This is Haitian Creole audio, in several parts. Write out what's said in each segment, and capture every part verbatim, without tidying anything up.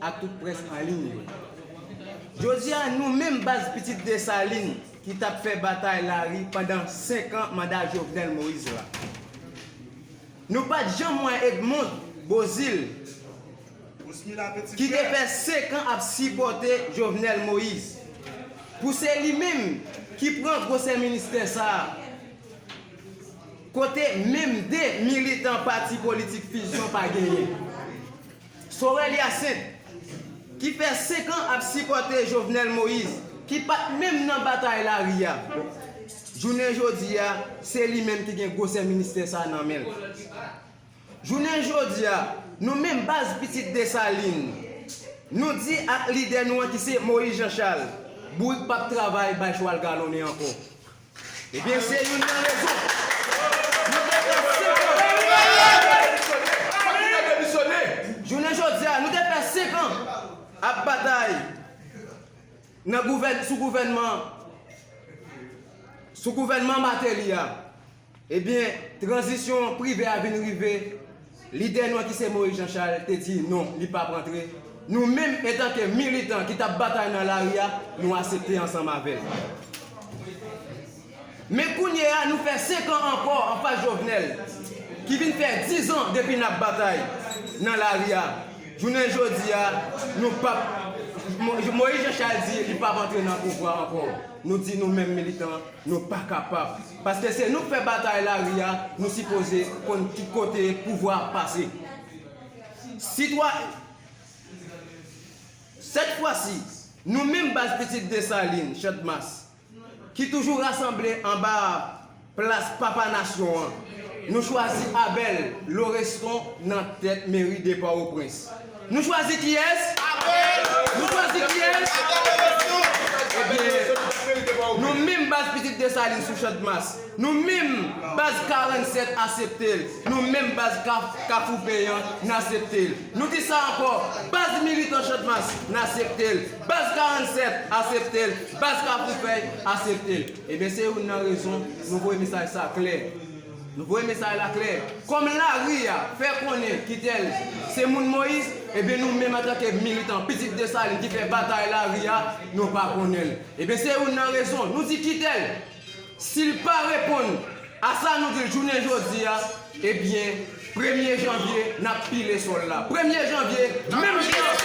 ak tout près an liy yo. Jodi a, nou menm baz pitit Desalin ki t ap fè batay lari pandan senk an manda Jovenel Moïse la. Nou pa t janm wè Edmonde Beauzile ki te fè senk an ap sipòte Jovenel Moïse. Pou se li menm ki pran gwosè ministè sa a, kote menm de militan pati politik Fizyon pa genyen. Sorel Hyacinthe, ki fè senk an ap sipòte Jovenel Moïse, ki pa t menm nan batay lari a. Jounen jodi a, se li menm ki gen gwosè ministè sa a nan men l. Jounen jodi a, nou menm baz pitit Desalin, nou di ak lidè nou an ki se Moïse Jean Charles, bourik p ap travay bay chwal galonnen ankò. Ebyen, se youn nan rezon. Nou te fè senk an. Jounen jodi a, nou te fè senk an ap batay nan gouvèn-, sou gouvènman, sou gouvènman Martelly a. Ebyen, tranzisyon prive a vin rive, lidè nou an ki se Moïse Jean Charles te di non, li p ap antre. Nou menm, antanke militan ki t ap batay nan lari a, nou aksepte ansanm avè l. Men kounye a, nou fè senk an ankò anfas Jovenel, ki vin fè diz an depi n ap batay nan lari a. Jounen jodi a, nou p ap, Mo-, Moïse Jean Charles di li p ap antre nan pouvwa ankò. Nou di nou menm militan, nou pa kapab. Paske se nou k fè batay lari a, nou sipoze konn ki kote pouvwa ap pase. Sitwa-, sèt fwa si, nou menm baz pitit Desalin, Channmas, ki toujou rasanble anba plas Papa Nasyon an, nou chwazi Abel Loreston nan tèt meri de Pòtoprens. Nou chwazi kiyès? Nou chwazi kiyès? Ebyen, nou menm baz pitit Desalin sou Channmas, nou menm baz karannsèt aksepte l, nou menm baz Kaf-, Kafou Peyan n aksepte l. Nou di sa ankò, baz militan Channmas n aksepte l, baz karannsèt aksepte l, baz Kafou Fèy aksepte l. Ebyen, se youn nan rezon nou voye mesaj sa klè. Nou voye mesaj la klè. Kòm lari a fè konnen Kitèl se moun Moyiz, ebyen, nou menm antanke militan pitit Desalin ki fè batay lari a, nou pa konnen l. Ebyen, se youn nan rezon. Nou di Kitèl, si l pa reponn a sa nou di l jounen jodi a, ebyen, premye janvye, n ap pile sòl la. Premye janvye, menm jan,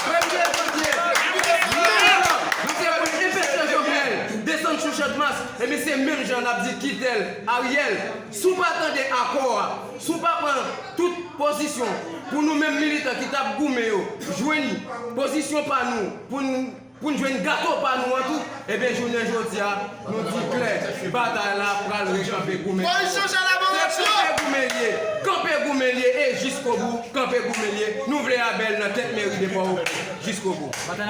premye janvye, menm jan nou te voye enpeche Jovenel desann sou Channmas, ebyen, se menm jan n ap di Kitèl, Ariel, si w pa tande akò a, si w pa pran tout pozisyon pou nou menm militan ki t ap goumen yo jwenn pozisyon pa nou, pou n pou n jwenn gato pa nou an tou, ebyen, jounen jodi a, nou di klè, batay la pral rekanpe goumen. Moyiz Jean Charles abandone. Se kanpe goumen l ye, kanpe goumen l ye, e jiskobou, kanpe goumen l ye. Nou vle Abel nan tèt meri de Pòtoprens, jiskobou.